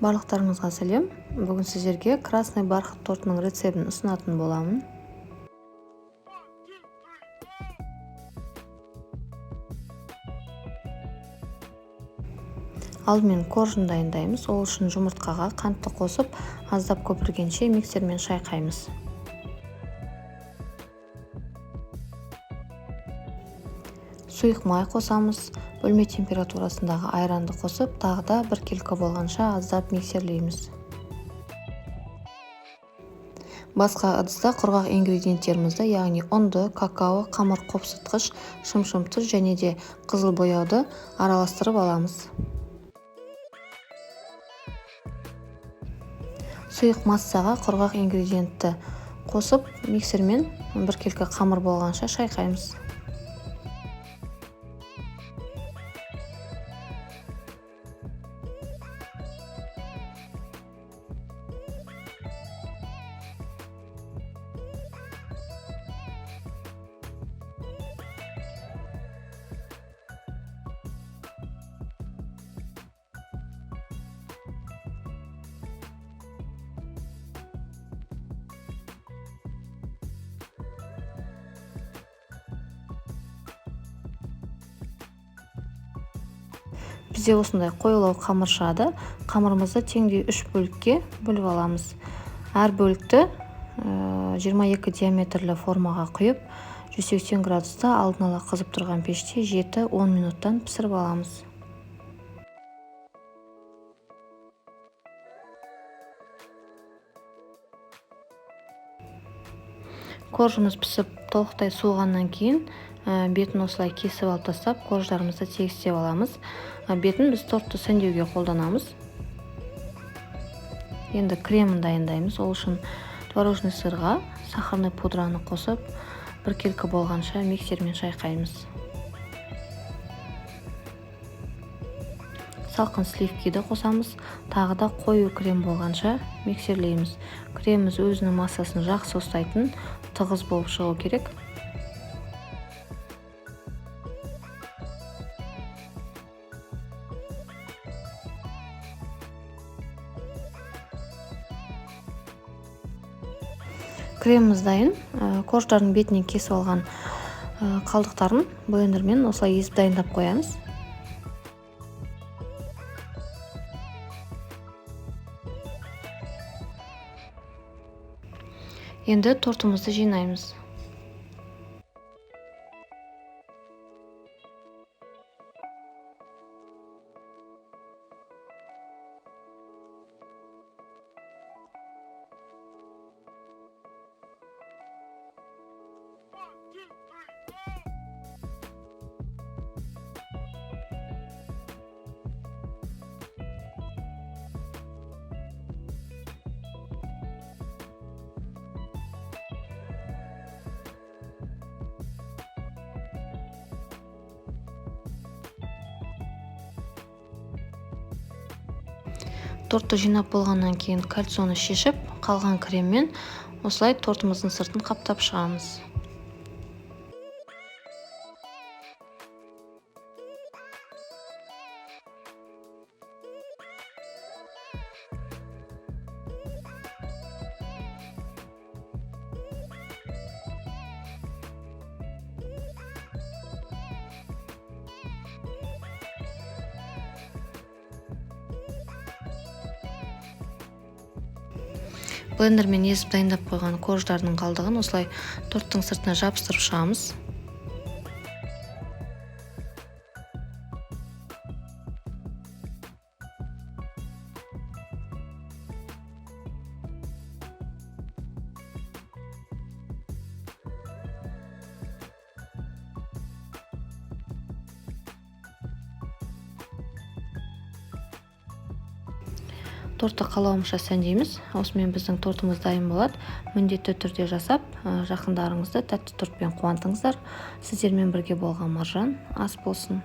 Барлықтарыңызға сәлем. Бүгін сіздерге красный бархат тортының рецептін ұсынатын боламын. Алдымен коржын дайындаймыз. Ол үшін жұмыртқаға қантты қосып, аздап көпіргенше миксермен шайқаймыз. Сұйық май қосамыз. Бөлме температурасындағы айранды қосып, тағы да біркелкі болғанша аздап миксерлейміз. Басқа ыдыста құрғақ ингредиенттерімізді, яғни ұнды, какао, қамыр қопсытқыш, шымшым тұз және де қызыл бояуды араластырып аламыз. Сұйық массаға құрғақ ингредиентті қосып, миксермен біркелкі қамыр болғанша шайқаймыз. Бізде осындай қоюлау қамыр шығады. Қамырымызды теңдей 3 бөлікке бөліп аламыз. Әр бөлікті 22 диаметрлі формаға құйып, 180 градуста алдын ала қызып тұрған пеште 7-10 минуттан пісіріп аламыз. Коржымыз пісіп толықтай суығаннан кейін бетін осылай кесіп алып тастап, корждарымызды тегістеп аламыз. Бетін біз тортты сәндеуге қолданамыз. Енді кремін дайындаймыз. Ол үшін творожный сырға сахарный пудраны қосып, біркелкі болғанша миксермен шайқаймыз. Салқын сливкиді қосамыз. Тағы да қою крем болғанша миксерлейміз. Креміміз өзінің массасын жақсы ұстайтын, тығыз болып шығу керек. Креміміз дайын. Корждардың бетінен кесіп алған қалдықтарын блендермен осылай езіп дайындап қоямыз. Енді тортымызды жинаймыз. Тортты жинап болғаннан кейін кольцоны шешіп, қалған креммен осылай тортымыздың сыртын қаптап шығамыз. Блендермен езіп дайындап қойған корждардың қалдығын осылай торттың сыртына жабыстырып шығамыз. Тортты қалауымызша сәндейміз. Осымен біздің тортымыз дайын болады. Міндетті түрде жасап, жақындарыңызды тәтті тортпен қуантыңыздар. Сіздермен бірге болған Маржан. Ас болсын.